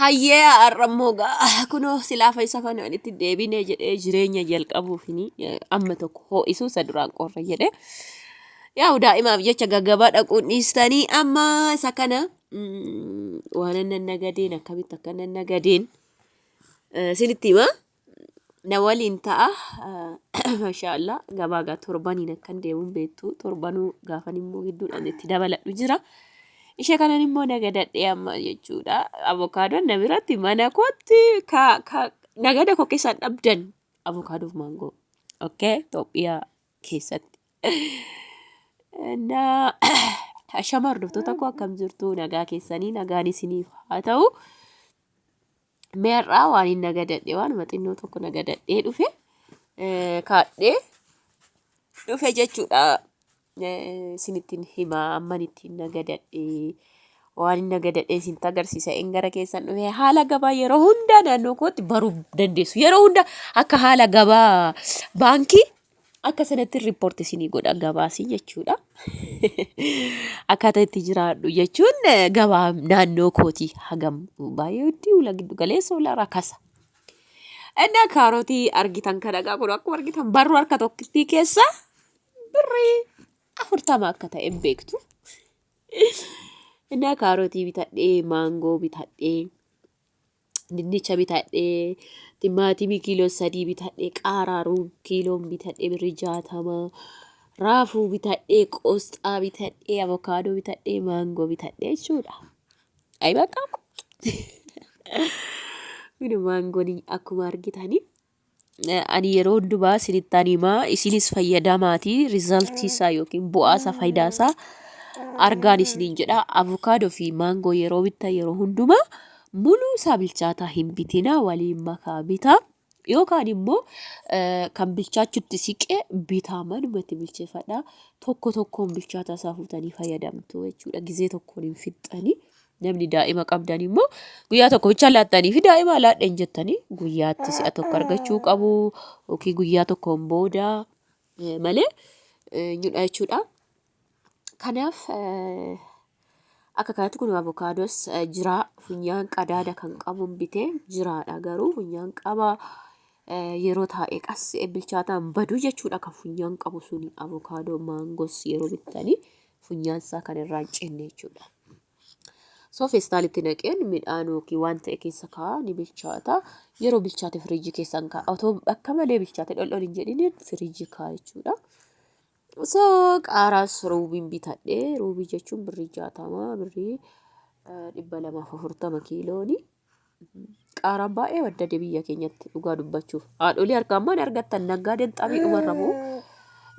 Hayyee har'a immoo gaa kunoo silaa Fayyisa faana walitti deebinee jedhee jireenya jalqabuufini amma tokko ho'isuu isa duraan qorra jedhee. Yaa'u daa'imaaf jecha gaggabaa dhaquun dhiistanii amma isa kana waan annan nagadeen akkamitti akka annan nagadeen isinitti hima. Na waliin ta'a. Masha Allah gabaa gaa torbaniin akkan deemuun beektu torbanuu gaafan immoo gidduudhaan itti dabaladhu jira. Ishee kanan immoo nagadadhee amma jechuudha. Avokaadoon na biratti mana kootti ka ka nagada koo keessaan dhabdan avokaadoof maangoo. Okay Itoophiyaa keessatti. Na ashama hordoftoota koo akkam jirtu nagaa keessanii nagaan isiniif haa ta'u. Mee har'aa waan hin nagadadhe waanuma xinnoo tokko nagadadhee dhufe kaadhee dhufe jechuudha. Isinittiin hima amman ittiin nagadadhe waan hin nagadadhe isinitti agarsiisa in gara keessan dhufe haala gabaa yeroo hundaa naannoo kootti baruu dandeessu yeroo hundaa akka haala gabaa baankii Akka sanatti riippoorti isinii godha gabaasii jechuudha. Akkaataa itti jiraadhu jechuun gabaa naannoo kootii hagam baay'ee huddii ula giddu galeessa ula rakasa. Innaa kaarotii argitan kana egaa kun akkuma argitan barruu harka tokkittii keessa birrii 40 akka ta'e hin beektu. Innaa kaarotii bitadhee maangoo bitadhee dinnicha bitadhee, timaatimii kiiloo 3 bitadhee, qaaraa ruub kiiloon bitadhee birrii 60, raafuu bitadhee, qosxaa bitadhee, avokaadoo bitadhee, maangoo bitadhee jechuudha. Ayi bakka. Kun maangoon akkuma argitanii Ani yeroo hundumaa isinittan himaa isinis fayyadamaatii rizaltii isaa yookiin bu'aa isaa faayidaa isaa argaan isiniin jedha. Avokaadoo fi maangoo yeroo bittan yeroo hundumaa muluu isaa bilchaataa hin bitinaa waliin makaa bitaa. Yookaan immoo kan bilchaachutti siqe bitaa manumatti bilcheeffadhaa. Tokko tokkoon bilchaataa isaa fuutanii fayyadamtu jechuudha. Gizee tokkoon hin fixxanii. Namni daa'ima qabdan immoo guyyaa tokko bichaa laattanii fi daa'ima laadhe hin jettanii guyyaatti si'a tokko argachuu qabu yookiin guyyaa tokkoon booda malee nyudha jechuudha. Kanaaf akka kanatti kun avokaados jira funyaan qadaada kan qabuun bitee jiraadha garuu funyaan qaba yeroo taa'ee qas bilchaataan badu jechuudha kan funyaan qabu suni avokaadoo maangos yeroo bittanii funyaan isaa kan irraa hin cinne jechuudha. So feestaalitti naqeen midhaan yookiin waan ta'e keessa kaa'a ni bilchaata. Yeroo bilchaate firiijii keessan kaa'a. Otoo akka malee bilchaate dholdhol hin jedhiniin firiijii kaa'a jechuudha. So qaaraas ruubiin bitadhe. Ruubii jechuun birrii 60 birrii 240 kiilooni. Qaaraan baay'ee waddade biyya keenyatti dhugaa dubbachuuf. Haadholii harkaan maal argattan naggaadeen xabii dhumarra bu'u.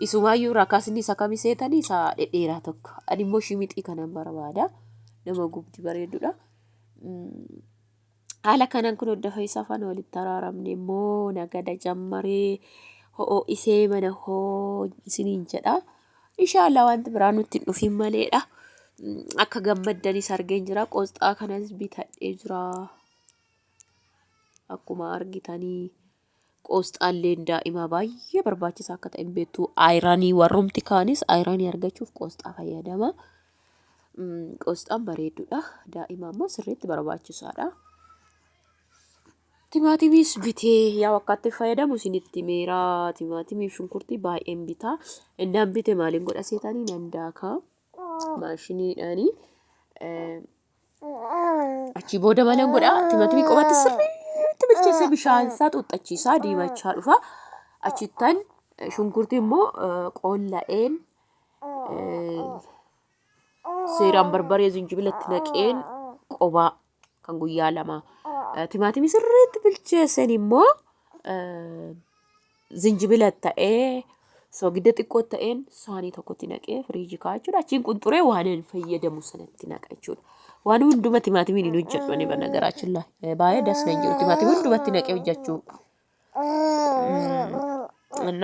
Isumaayyuu rakasni isa kami seetanii isa dhedheeraa tokko. Ani immoo shimixii kanan barbaada. Nama gubdi bareedudha. Haala kanaan kun hodda Fayyisaa faana walitti araaramne immoo nagada jammaree ho'o'isee mana hoo isiniin jedha. Inshaallah wanti biraa nutti hin dhufin maleedha. Akka gammaddanis argeen jira. Qosxaa kanas bitadhee jira. Akkuma argitanii qosxaalleen daa'imaa baay'ee barbaachisaa akka ta'e hin beektu. Ayiranii warrumti kaanis ayiranii argachuuf qosxaa fayyadama. Qosxaan bareedduudha. Daa'ima immoo sirriitti barbaachisaadha. Timaatimiis bitee yaa akkaatti fayyadamu isinitti himeera. Timaatimii fi shunkurtii baay'een bita. Innaan bite maaliin godha seetanii nan daaka maashiniidhaani. Achii booda maalan godha timaatimii qofatti sirriitti bilcheessee bishaan isaa xuuxxachiisaa diimachaa dhufa. Achittan shunkurtii immoo qoolla'een seeraan barbaree zinjibila itti naqeen qobaa kan guyyaa lamaa. Timaatimii sirriitti bilcheessan immoo zinjibila ta'ee soogidda xiqqoo ta'een saanii tokkotti naqee firiijii kaa'a jechuudha. Achiin qunxuree waan hin fayyadamu sanatti naqa jechuudha. Waan hunduma timaatimiin hin hojjedhu ani banagaraachillaah baay'ee das nan jedhu timaatimii hundumatti naqee hojjechuu. እና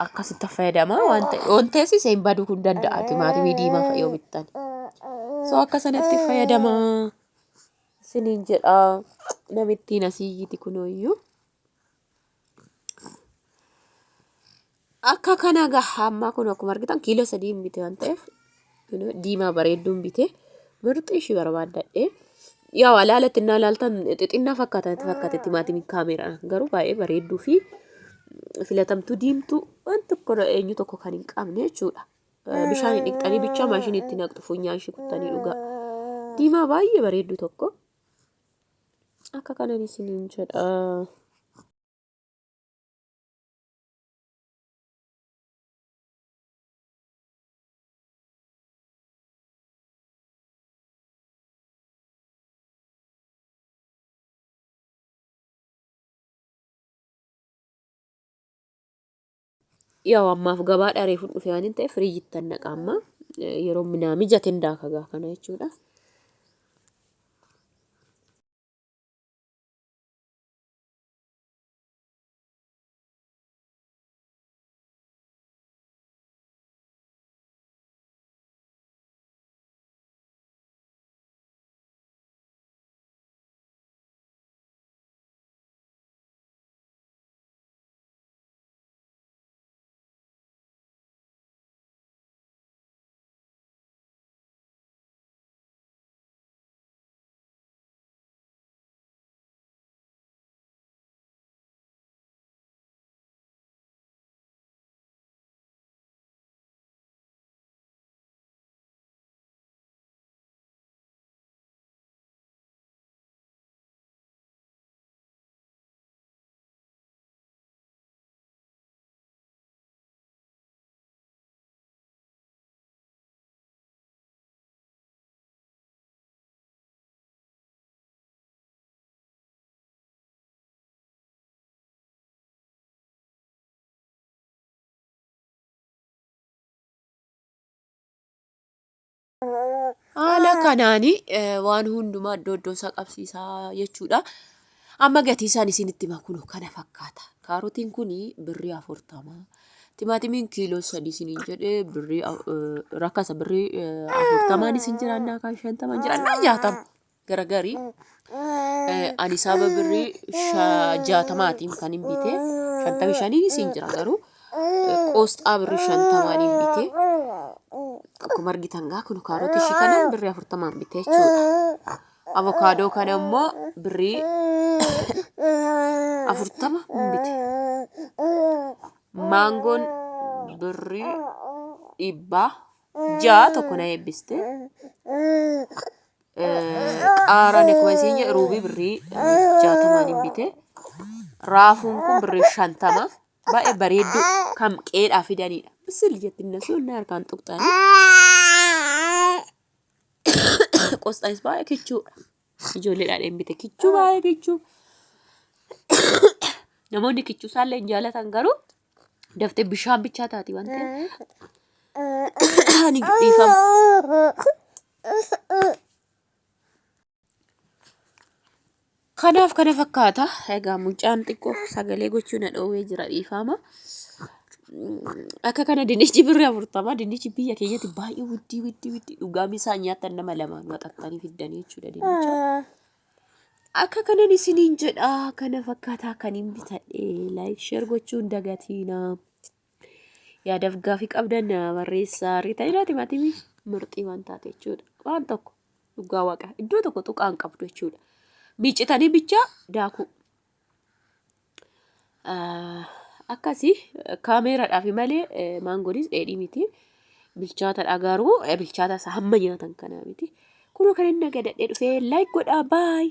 akkasitti fayyadama waan ta'e yoon teessise hin baduu kun danda'a timaatimii diimaa fa'a yoo bittan. So akka sanatti fayyadama isiniin jedha namittiin asiyyiti kunooyyuu. Akka kana gaha ammaa kun akkuma argitan kiiloo 3 hin bite waan ta'eef kunoo diimaa bareedduun bite mirxii ishii barbaaddadhe. Yaa alaalatti innaa ilaaltan xixinnaa fakkaata natti fakkaate timaatimiin kaameeraadhaan garuu baay'ee bareedduu fi filatamtuu diimtuu waan tokko eenyu tokko kan hin qabne jechuudha. Bishaan hin dhiqxanii bichaa maashinii itti naqxu funyaan ishii kuttanii dhugaa. Diimaa baay'ee bareedduu tokko. Akka kanan isiniin jedha. Yaw ammaaf gabaadhaa reefu dhufe waan hin ta'eef firiijittan naqa amma yeroo minaa mijaten daaka gaa kana jechuudha. Haala kanaan waan hundumaa iddoo iddoo isaa qabsiisaa jechuudha. Amma gatii isaan isinitti hima kunoo kana fakkaata. Kaarotiin kun birrii 40. Timaatimiin kiiloo 3 isiniin jedhee birrii rakasa birrii 40n isin jiraannaa kan 50 jiraannaa 60 garagari. Ani saba birrii 60tiin kan hin bite 55 isin jira garuu qoosxaa birrii 50n hin bite. Akkuma argitan gaa kun kaarotii ishii kana birrii 40n bite jechuudha. Avokaadoo kana immoo birrii 40 hin bite. Maangoon birrii 600 tokko na eebbiste. Qaaraan akkuma isin jedhe ruubii birrii 60n hin bite. Raafuun kun birrii 50. Baay'ee bareedduu kan qeedhaa fidanidha. Bisil jetti innasu inni harkaan tuqxanii. Qosxaanis baay'ee kichuudha. Ijoolleedhaan hin bite kichuu baay'ee kichuu. Namoonni kichuu isaallee hin jaalatan garuu daftee bishaan bichaa taati waan ta'eef. Ani dhiifama. Kanaaf kana fakkaata. Egaa mucaan xiqqoo sagalee gochuu na dhoowwee jira dhiifama. Akka kana dinnichi birrii 40 dinnichi biyya keenyatti baay'ee widdii widdii widdii dhugaa misaa nyaattan nama lamaan waxattanii fiddanii jechuudha dinnicha. Akka kanan isiniin jedha kana fakkaataa kan hin bitadhe like share gochuu hin dagatiina. Yaadaaf gaafii qabdan na barreessaa. Riitayilaa timaatimii mirxii waan taate jechuudha. Waan tokko dhugaa waaqa iddoo tokko tuqaa hin qabdu jechuudha. Miiccitanii bichaa daakuu. Akkasii kaameeraadhaaf malee maangoonis dheedhii miti. Bilchaataadha garuu bilchaata isaa hamma nyaatan kanaa miti. Kunoo kan inni nagadadhee dhufee like godhaa baay.